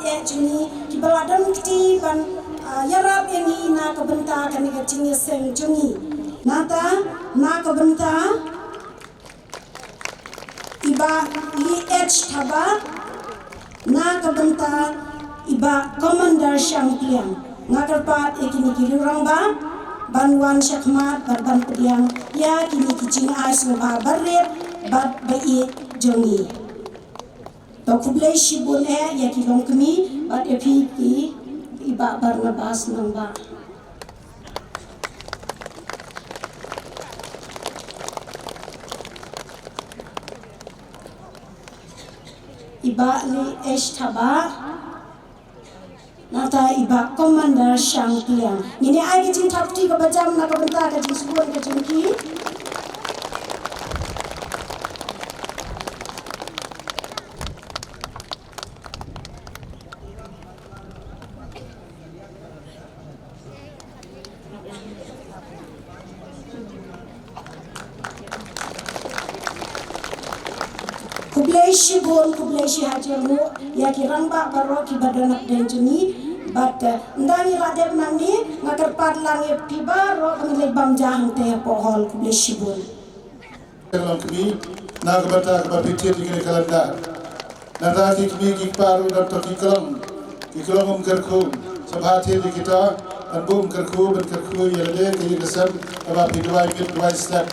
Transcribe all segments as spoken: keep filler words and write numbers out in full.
Eh, jong ngi, kiba la don kti ban, ah, ïarap ïa ngi na ka bynta kane ka jingïaseng jong ngi. Nangta, na ka bynta i Bah Lee H Thabah, na ka bynta i Bah Commander Shangpliang. Nga kyrpad ïa kine ki rangbah ban wan shakhmat bad ban pdiang ïa kine ki jingai sngewbha barit bad ba ïeit jong ngi. To khublei shibun eh ïa ki longkmie bad ïa phi ki i Bah Barnabas Nangbah. I Bah Lee H Thabah. Nangta i Bah Commander Shangpliang. Ngin ïa ai ka jingthap kti kaba jam na ka bynta ka jingsngewbha ka jong ki. Khublei shibun, khublei shihajar nguh ïa ki rangbah baroh kiba don hapdeng jong ngi. Bad, eh, ynda ngi la dep nangne, nga kyrpad lang ïa phi baroh ban leit bam ja hangtei hapoh hall. Khublei shibun. Ka longkmie, na ka bynta kaba phi thied ïa kane ka calendar. Nangta ki kmie ki kpa ruh don to ki klong, ki klong um kyrkhu. Sngewbha thied ïa kita, ban buh um kyrkhu, ban kyrkhu ïa lade ka ïing ka sem, kaba phi duwai miet duwai step.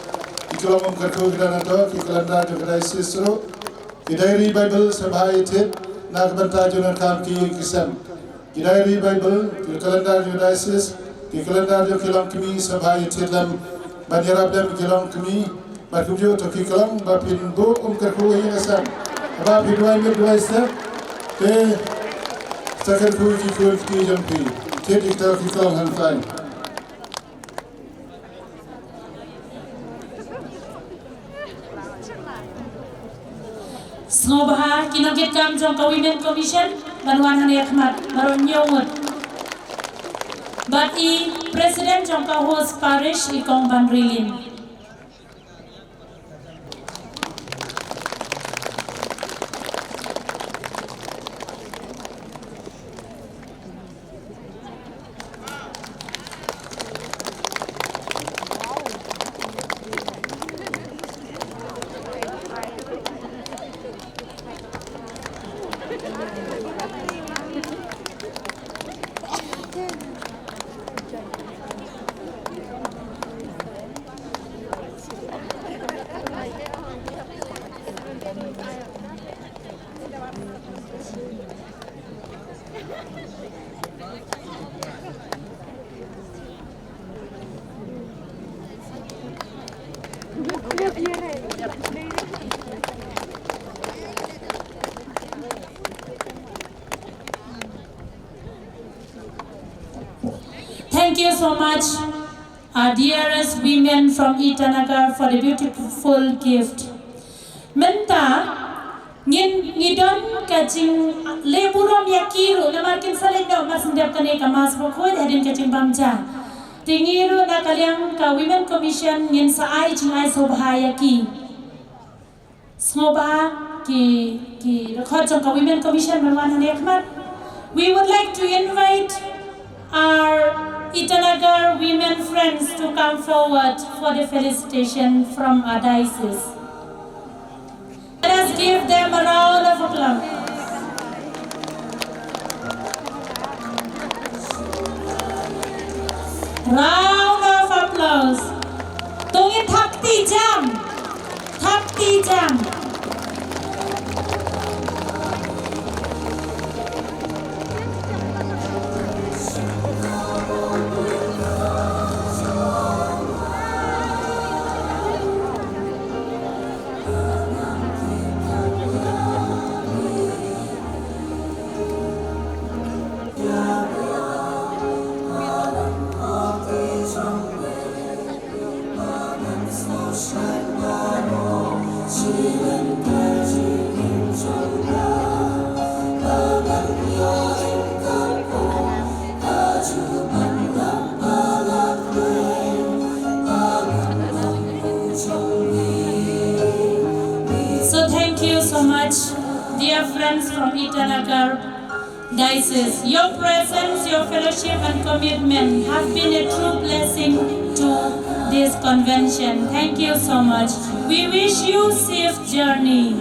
Ki klong um kyrkhu ki don to ki calendar jong ka diocese ruh. Ki diary Bible sngewbha ïa thied, na ka bynta jong nangkam ki ïing ki sem. Ki diary Bible, ki calendar jong diocese, ki calendar jong ki longkmie sngewbha ïa thied lem, ban ïarap lem ki longkmie, bad kumjuh to ki klong, ba phin buh um kyrkhu ïa ka sem. Ba phi duwai miet duwai step, te sa kyrkhu ïa ki khun ki kti jong phi. Thied ïa kita ki klong hangtai. Sngewbha ki nongkitkam jong ka Women Commission ban wan hangne ha khmat baroh hynñiew ngut. Bad i President jong ka host parish i Kong Banrilin. Thank you so much, our dearest women from Itanagar, for the beautiful gift. Mynta, ngin, ngi don ka jingleh burom ïa ki ruh, namar kin sa leit noh mar shen dep kane ka Mass Bakhuid hadien ka jingbam ja. Te ngi ruh na ka liang ka Women Commission ngin sa ai jingai sngewbha ïa ki. Sngewbha ki, ki dkhot jong ka Women Commission ban wan hangne ha khmat. We would like to invite our Itanagar women friends to come forward for the felicitation from our diocese. Let us give them a round of applause. Round of applause. To ngin thap kti jam. Thap kti jam. So thank you so much, dear friends from Itanagar. Diocese, your presence, your fellowship and commitment have been a true blessing to this convention. Thank you so much. We wish you safe journey.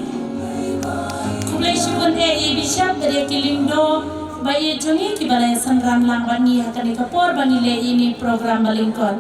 Khublei shibun eh i Bishop bad ïa ki lyngdoh ba ïeit jong ngi kiba la ïasynran lang bad ngi ha kane ka por ba ngi leh ïa ine i program ba lyngkot.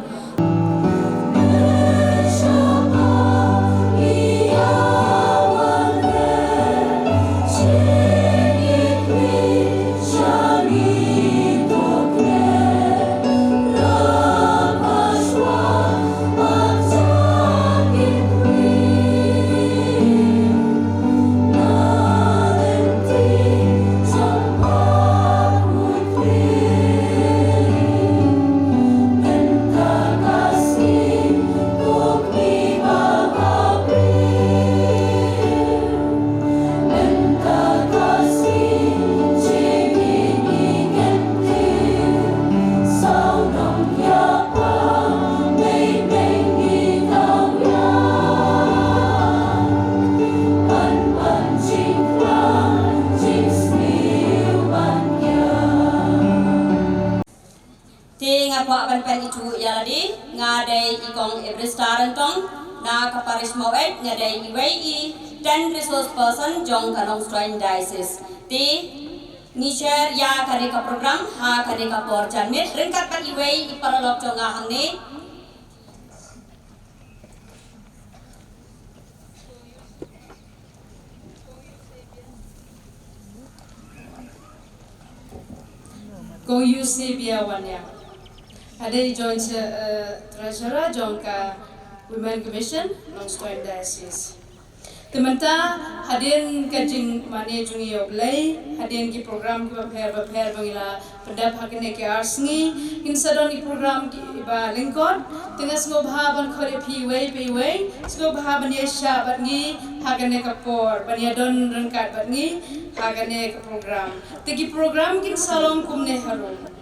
Te nga kwah ban pynithuh ïa lade, nga dei i Kong Ebrista Ryntong, na ka Parish Maweit, nga dei iwei i Tent Resource Person jong ka Nongstoiñ Diocese. Te ngi share ïa kane ka program ha kane ka por janmiet ryngkat bad iwei i paralok jong nga hangne. Kong Eusebia Waniang. Hadei jong ka, eh, treasurer jong ka Women Commission, Nongstoiñ Diocese. Te mynta hadien ka jingmane jong ngi ïa U Blei, hadien ki program kiba pher ba pher ba ngi la pyndep ha kine ki ar sngi, ngin sa don ki program kiba lyngkot. Te nga sngewbha ban khot ïa phi iwei pa iwei, sngewbha ban ïaishah bad ngi ha kane ka por, ban ïadon ryngkat bad ngi ha kane ka program. Te ki program kin sa long kumne harum.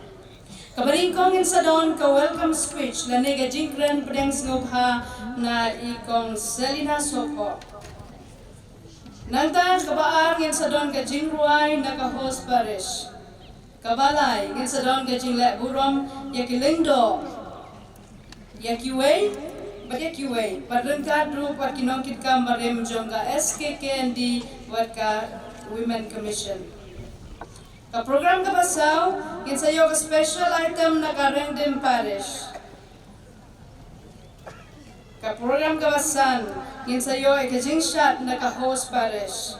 Kaba nyngkong ngin sa don ka welcome speech lane ka jingkren pdiang sngewbha na i Kong Selina Sopo. Nangta kaba ar ngin sa don ka jingrwai na ka host parish. Kaba lai ngin sa don ka jingleh burom ïa ki lyngdoh, ïa kiwei bad ïa kiwei, bad ryngkat ruh bad ki nongkitkam barim jong ka S K K N D bad ka Women Commission. Ka program kaba saw ngin sa ïoh ka special item na ka Rengdim Parish. Ka program kaba san ngin sa ïoh ka jingshad na ka host parish.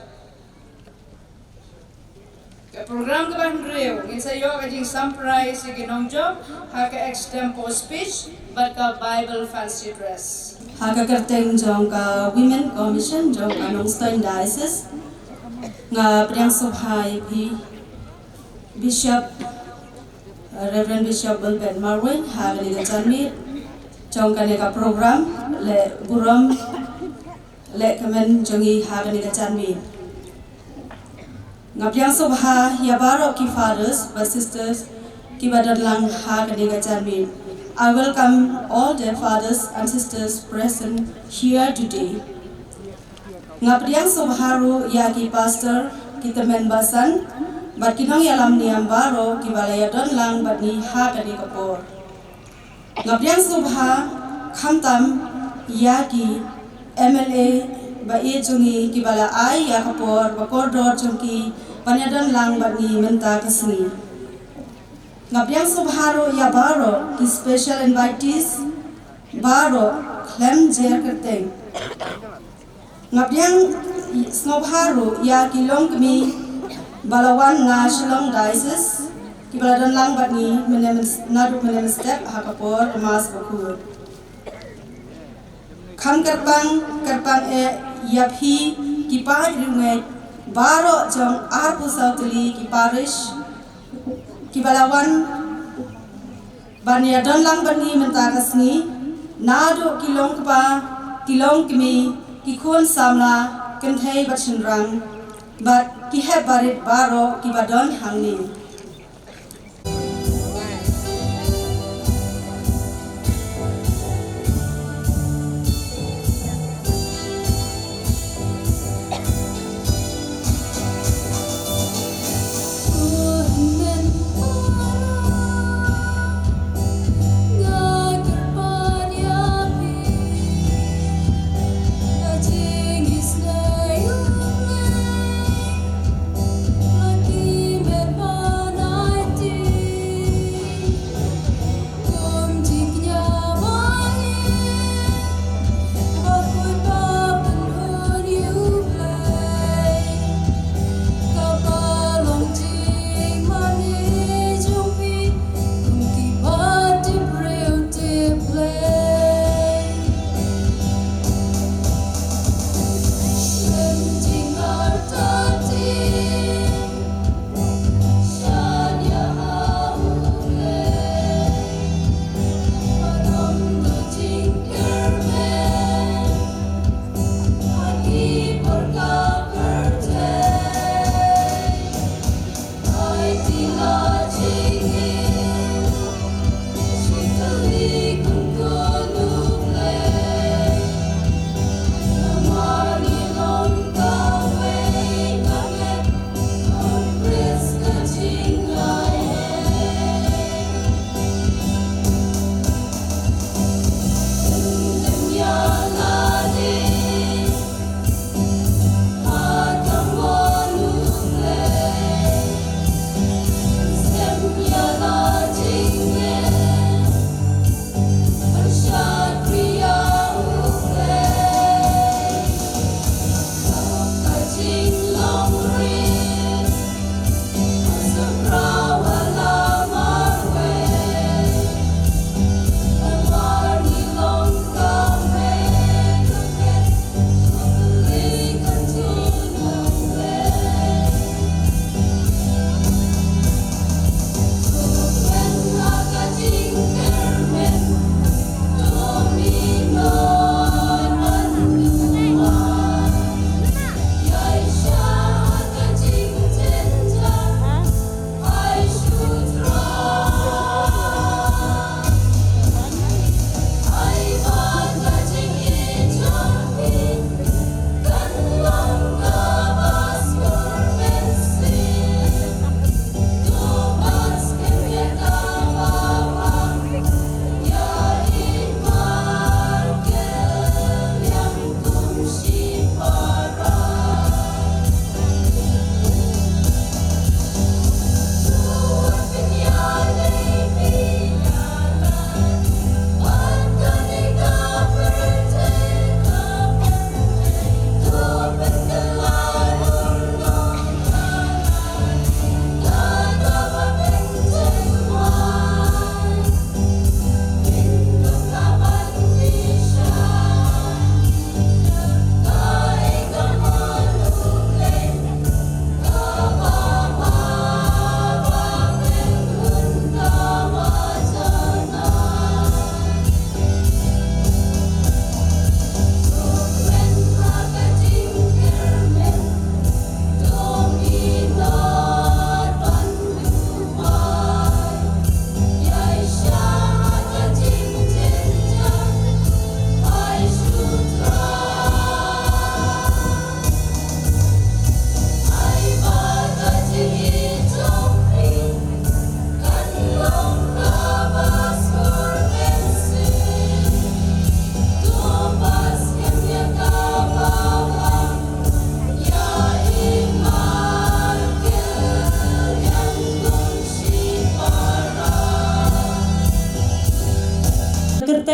Ka program kaba hynriew ngin sa ïoh ka jingsamprai ïa ki nongjop ha ka extempore speech bad ka Bible fancy dress. Ha ka kyrteng jong ka Women Commission jong ka Nongstoiñ Diocese, nga pdiang sngewbha ïa phi Bishop, Reverend Bishop Wilbert Marwein, ha kane ka janmiet jong kane ka program leh burom leh kmen jong ngi ha kane ka janmiet. Nga pdiang sngewbha ïa baroh ki fathers bad sisters kiba don lang ha kane ka janmiet. I welcome all the fathers and sisters present here today. Nga pdiang sngewbha ruh ïa ki pastor, ki tymmen basan bad ki nongïalam niam baroh kiba la ïadon lang bad ngi ha kane ka por. Nga pdiang sngewbha khamtam ïa ki M L A ba ïeit jong ngi kiba la ai ïa ka por ba kordor jong ki ban ïadon lang bad ngi mynta ka sngi. Nga pdiang sngewbha ruh ïa baroh ki special invitees baroh khlem jer kyrteng. Nga pdiang sngewbha ruh ïa ki longkmie ba la wan na Shillong Diocese kiba la don lang bad ngi mynne myn-, naduh mynne mynstep ha ka por Mass bakhuid. Kham kyrpang kyrpang eh ïa phi ki paid riewngeit baroh jong arphew saw tylli ki parish kiba la wan ban ïadon lang bad ngi mynta ka sngi, naduh ki longkpa, ki longkmie, ki khun samla, kynthei bad shynrang, bad ki hep barit baroh kiba don hangne.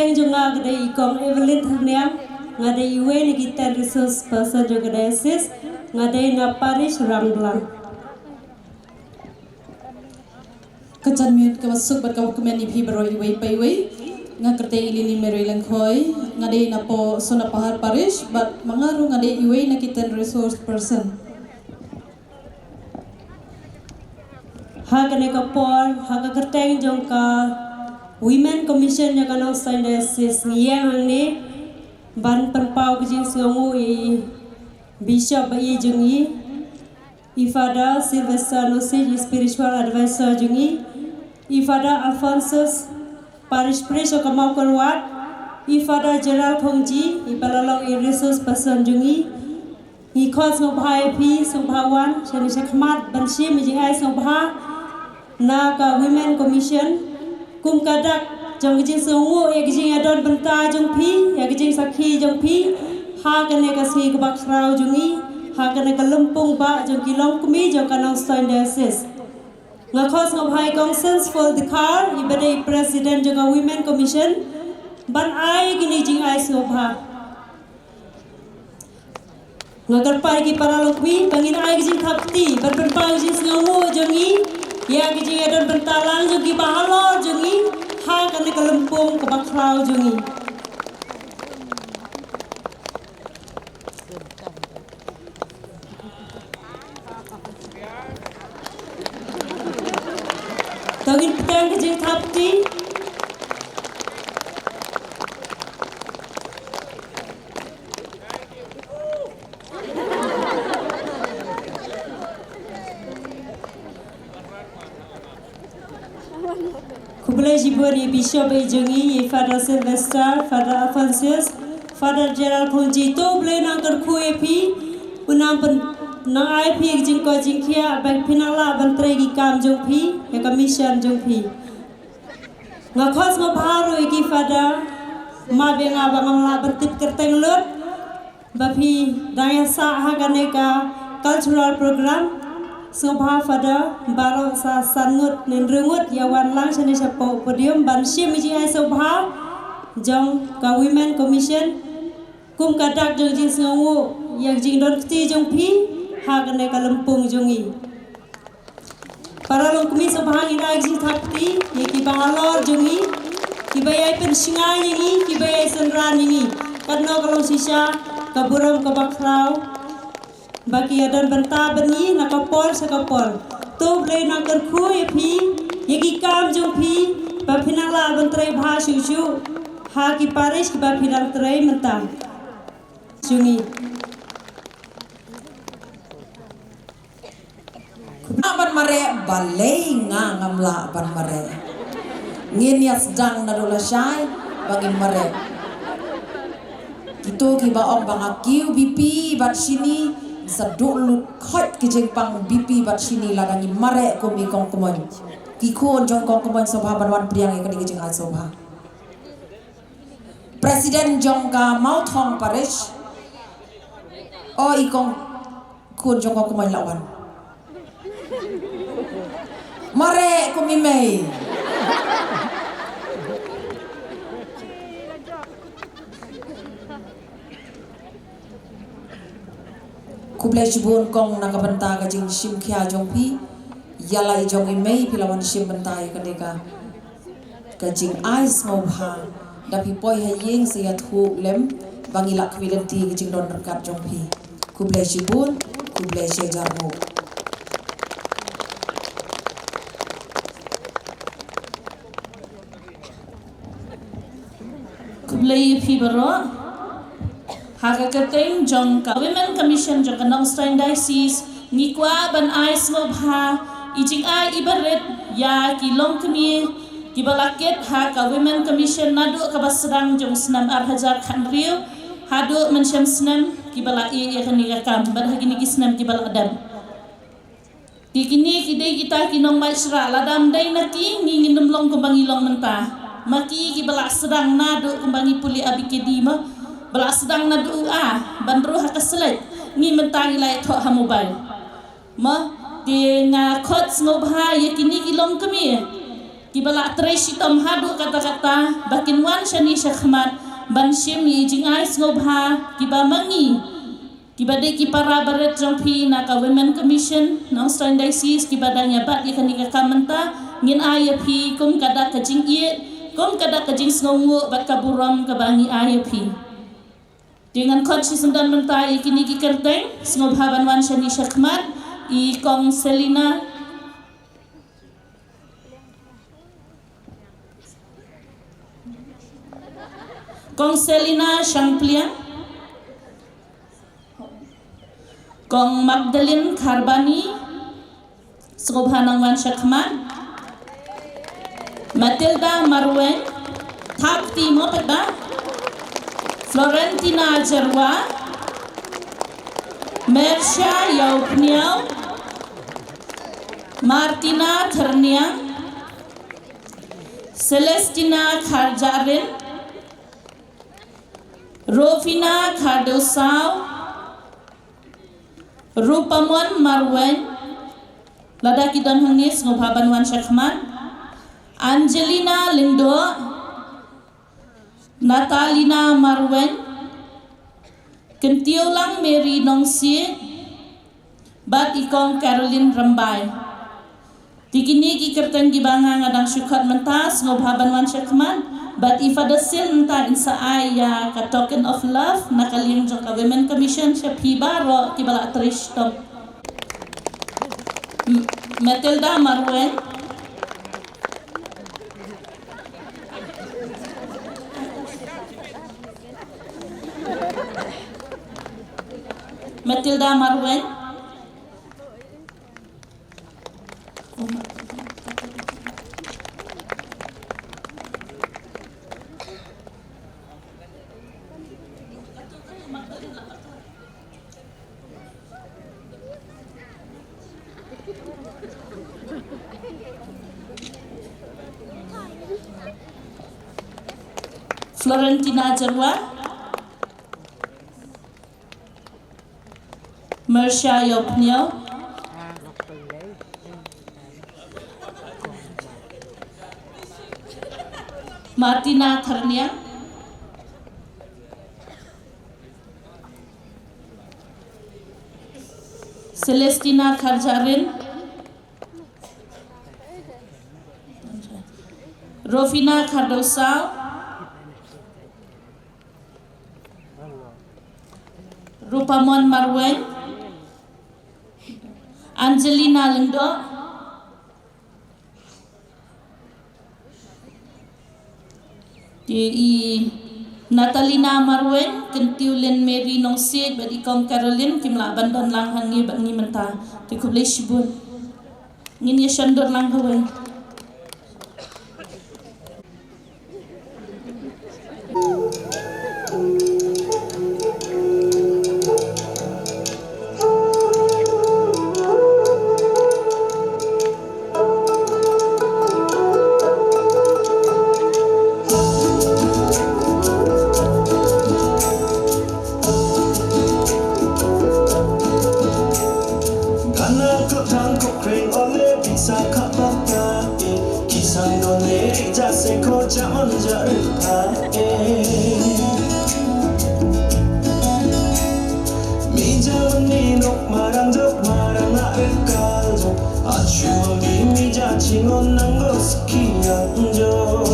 Kyrteng jong nga ka dei i Kong Evelyn Tharniang, nga dei iwei na ki ten resource person jong ka diocese, nga dei na parish Rangblang. Ka janmiet kaba suk bad kaba kmen ïa phi baroh iwei pa iwei. Nga kyrteng i Lily Mary Lyngkhoi, nga dei na poh Sonapahar parish bad ma nga ruh nga dei iwei na ki ten resource person. Ha kane ka por, ha ka kyrteng jong ka Women Commission jong ka Nongstoiñ Diocese, ngi ïeng hangne ban pynpaw ka jingsngewnguh ïa i Bishop ba ïeit jong ngi, i Father Sylvester Nusi, i spiritual advisor jong ngi, i Father Alphonsus, parish priest jong ka Mawkyrwat, i Father Gerald Khongji, iba la long i resource person jong ngi. Ngi khot sngewbha ïa phi, sngewbha wan shane shakhmat ban shim ïa ka jingai sngewbha na ka Women Commission. Kum ka dak jong ka jingsngewnguh ïa ka jingïadon bynta jong phi, ïa ka jingsakhi jong phi ha kane ka sngi kaba khraw jong ngi, ha kane ka lympung ba jong ki longkmie jong ka Nongstoiñ Diocese. Nga khot sngewbha ïa i Kong Sensful Dkhar, iba dei president jong ka Women Commission, ban ai kine ki jingai sngewbha. Nga kyrpad ïa ki para longkmie ba ngin ai ka jingthap kti ban pynpaw ka jingsngewnguh jong ngi ïa ka jingïadon bynta lang jong ki ba halor jong ngi ha kane ka lympung kaba khraw jong ngi. To ngin pynpaw ka jingthap kti. Khublei shibun ïa i Bishop ba ïeit jong ngi, ïa i Father Sylvester, Father Alphonsus, Father Gerald Khongji. To U Blei un nang kyrkhu ïa phi, un nang pyn, nang ai phi ïa ka jingkoit jingkhiah ba phin nang lah ban trei ki kam jong phi, ïa ka mission jong phi. Nga khot sngewbha ruh ïa ki Father, map ïa nga ba ngam lah ban tip kyrteng lut. Ba phi dang ïa sah ha kane ka cultural program. Sngewbha Father, baroh sa san ngut ne hynriew ngut ïa wan lang shane shapoh podium ban shim ïa ka jingai sngewbha jong ka Women Commission. Kum ka dak jong ka jingsngewnguh ïa ka jingdon kti jong phi ha kane ka lympung jong ngi. Para longkmie, sngewbha ngin ai ka jingthap kti ïa ki ba halor jong ngi, ki ba ïai pynshngaiñ ïa ngi, ki ba ïai synran ïa ngi. Katno ka long shisha ka burom kaba khraw ba ki ïadon bynta bad ngi na ka por sha ka por. To U Blei un nang kyrkhu ïa phi, ïa ki kam jong phi, ba phin nang lah ban trei bha shuh shuh ha ki parish ki ba phi dang trei mynta. Jong ngi. Khublei ban mareh balei nga ngam lah ban mareh. Ngin ïa sdang naduh lashai ba ngin mareh. Kito kiba ong ba nga kiew B P bad shini, sa duh lut khoit ki jingpang B P bad shini lada ngi mareh kum i Kong Kmoin. Ki khun jong Kong Kmoin sngewbha ban wan pdiang ïa kane ka jingai sngewbha. President jong ka Mawthong Parish. O i Kong, khun jong Kong Kmoin la wan. Mareh kum i mei. Khublei shibun Kong na ka bynta ka jingshim khia jong phi. Ïa la i jong i mei phi la wan shim bynta ïa kane ka ka jingai sngewbha, da phi poi ha ïing sa ïathuh lem ba ngi lah khmih lynti ka jingdon ryngkat jong phi. Khublei shibun, khublei shihajar nguh. Khublei ïa phi baroh. Ha ka kyrteng jong ka Women Commission jong ka Nongstoiñ Diocese, ngi kwah ban ai sngewbha ïa i jingai iba rit ïa ki longkmie kiba la kit ha ka Women Commission naduh kaba sdang jong u snem ar hajar khathynriew haduh mynshem snem kiba la ïeh ïa kane ka kam bad ha kine ki snem kiba la dep. Ki kine ki dei kita ki nongmait shrah, lada ym dei na ki ngi ngin ym long kumba ngi long mynta. Ma ki kiba la sdang naduh kumba ngi pule A B K D ma, ba la sdang naduh u A ban rung ha ka slet, ngi mynta ngi la ïathoh ha mobile. Ma, te nga khot sngewbha ïa kine ki longkmie. kiba la trei shitom haduh katta katta ba kin wan shane shakhmat ban shim ïa i jingai sngewbha kiba ma ngi kiba dei ki para barit jong phi na ka Women Commission Nongstoiñ Diocese kiba dang ïa bat ïa kane ka kam mynta, ngin ai ïa phi kum ka dak ka jingïeit, kum ka dak ka jingsngewnguh bad ka burom kaba ngi ai ïa phi. Te ngan khot shisyndon mynta ïa kine ki kyrteng sngewbha ban wan shane shakhmat, i Kong Selina, Kong Selina Shangpliang, Kong Magdalene Kharbani, sngewbha nang wan shakhmat. Matilda Marwein, thap kti mo pat ba. Florentina Jyrwa, Mersha Ïawphniaw, Martina Thyrniang, Celestina Kharjahrin, Rofina Khardewsaw, Rupamon Marwein, lada ki don hangne sngewbha ban wan shakhmat. Angelina Lyngdoh, Natalina Marwein, Kyntiewlang Mary Nongsiej, bad i Kong Caroline Rymbai. Te kine ki kyrteng kiba nga nga dang shu khot mynta sngewbha ban wan shakhmat, bad i Father Sil mynta in sa ai ïa ka token of love na ka liang jong ka Women Commission sha phi baroh kiba la trei shitom. M-, Matilda Marwein. Matilda Marwein. Florentina Jyrwa, Mersha Ïawphniaw, Martina Thyrniang, Celestina Kharjahrin, Rofina Khardewsaw, Rupamon Marwein, Angelina Lyngdoh, te i Natalina Marwein, Kyntiewlang Mary Nongsiej bad i Kong Caroline kim lah ban don lang hangne bad ngi mynta. Te khublei shibun. Ngin ïa shon dur lang kawei. Gana ko tang ko kreng ole bisa ka bata e. Kisang done ja se ko jaman ja rupa e. Mi jaman ni nok marang jok marang a rekal jok. Achu mi mi ja chingon nang go ski yang jok.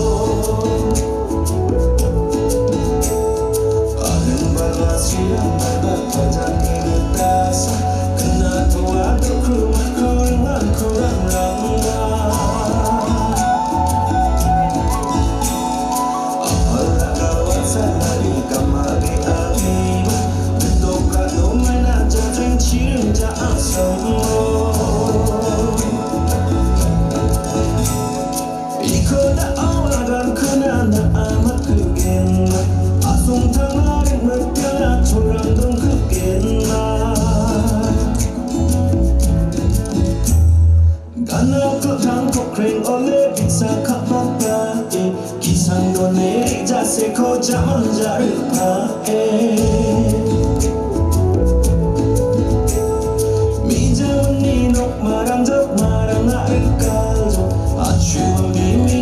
Iko da awa gan kuna na amat kugen ma. Asung tang laring mekela churang dong kugen ma. Gana ko tang ko kreng ole bisa ka papa e. Kisang done ja se ko jaman ja rupa e. Mi jaman ni nok marang jok marang a rekal jok. Achu mi mi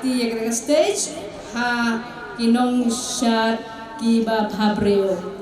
Ti ïa ka stage ha ki nongshad kiba bhabriew.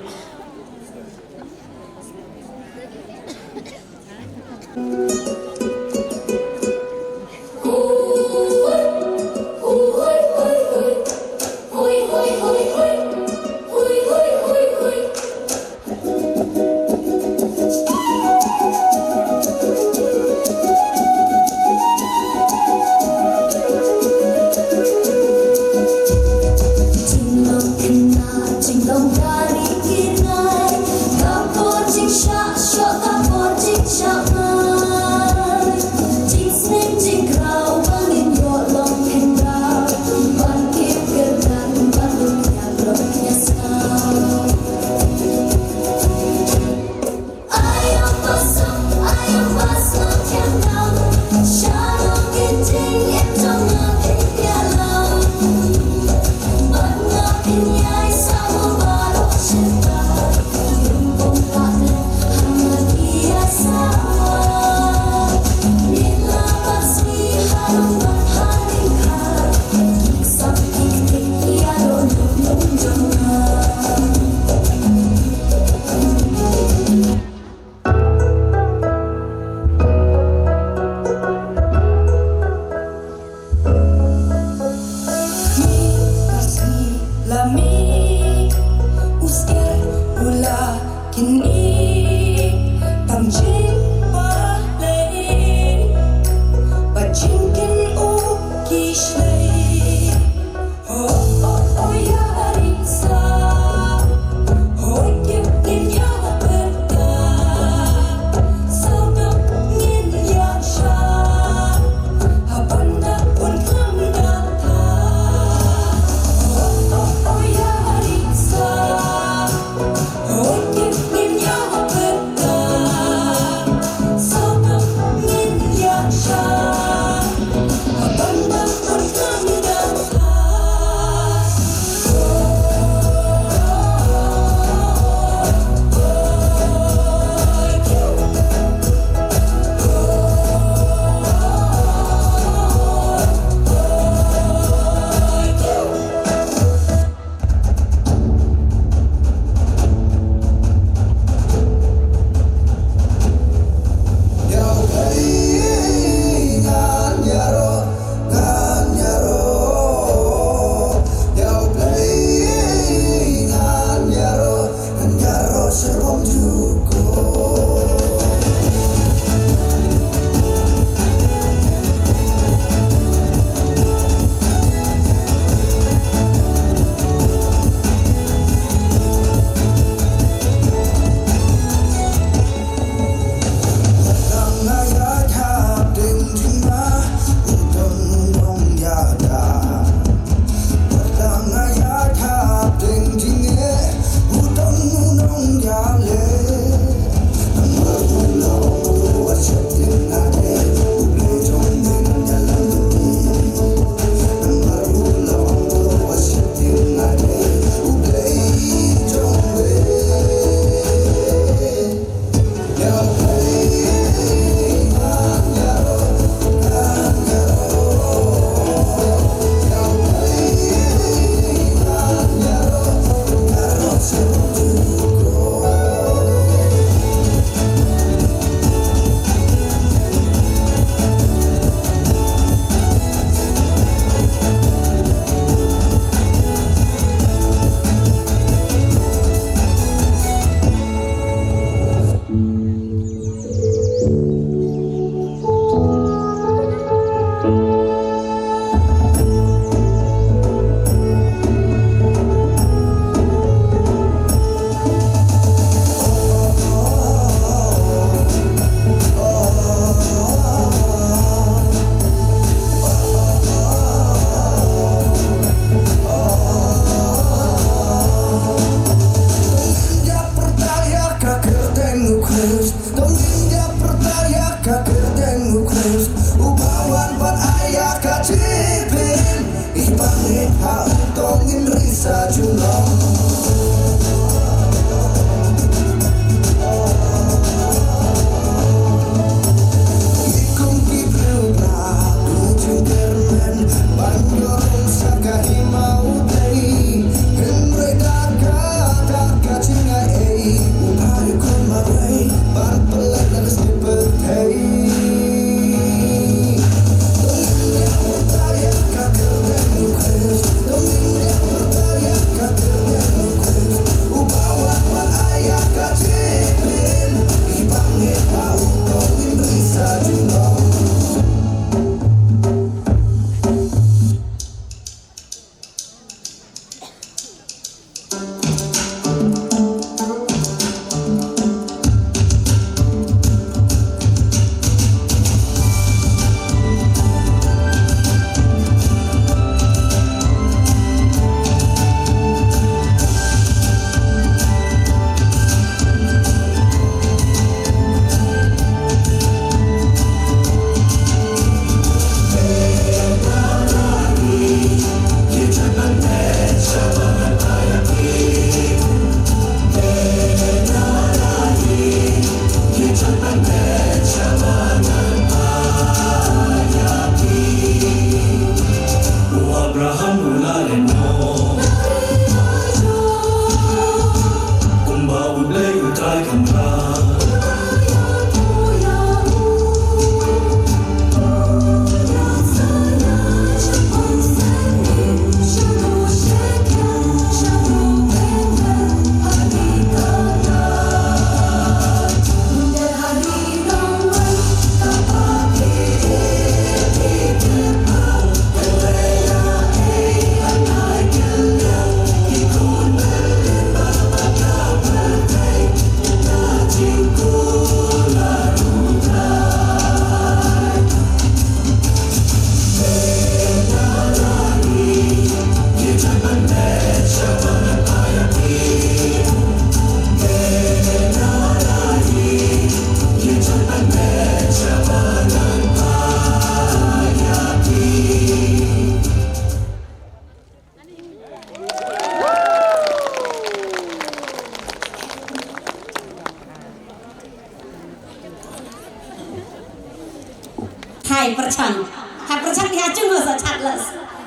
Hai pyrchang. Hai pyrchang, ïa chung noh sa chat la.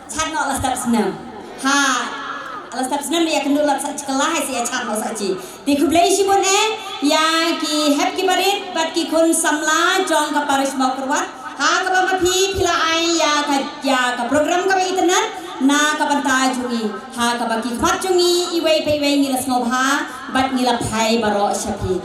Chat noh la step snem. Ha. La step snem ïa kynduh la sa chi kylla, hai sa ïa chat noh sa chi. Te khublei shibun eh ïa ki hep ki barit bad ki khun samla jong ka parish Mawkyrwat. Ha kaba ma phi phi la ai ïa ka, ïa ka program kaba itynnad na ka bynta jong ngi. Ha kaba ki khmat jong ngi iwei pa iwei ngi la sngewbha bad ngi la phai baroh sha phi.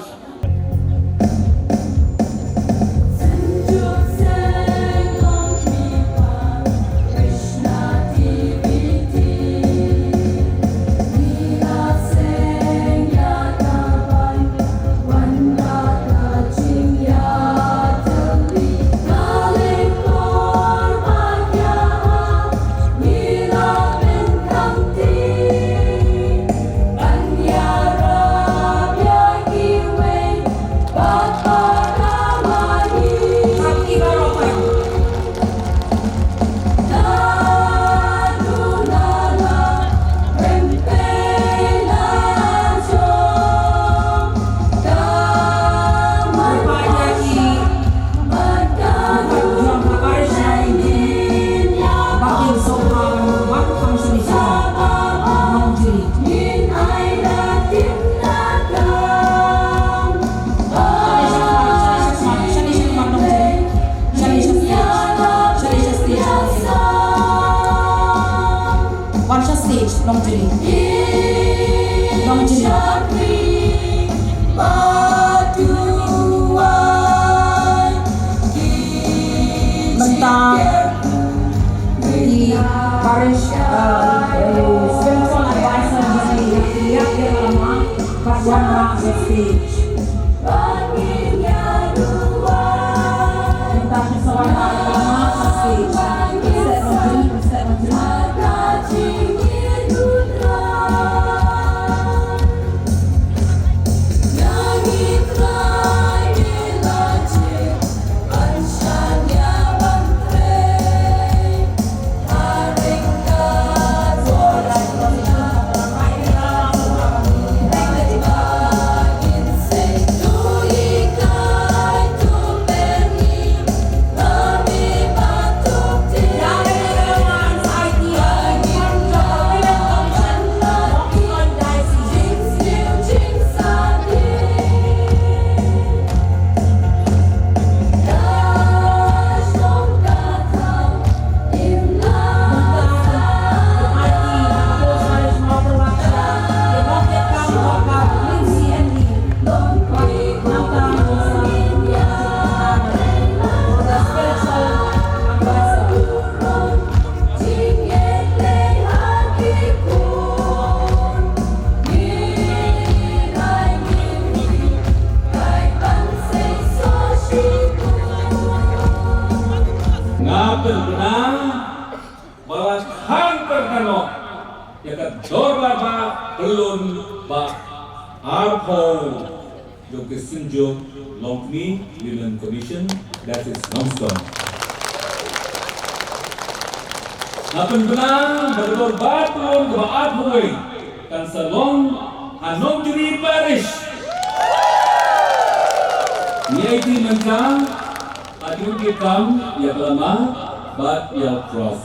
Wan sha stage, Nongjri. Nongjri. Mynta i parish, uh, spiritual advisor, mynta ki sa wan ha ka lama ka stage. Set Nongjri, set Nongjri. Nga pynbna ba la khang kyrdan noh ïa ka dorbar ba pyllun ba arphew jong ka Synjuk Longkmie Women Commission, that is Nongstoiñ. Nga pynbna ba ka dorbar pyllun kaba arphew wei kan sa long ha Nongjri Parish. Ngi aiti mynta ha ki kam ïa ka lama bad ïa u cross.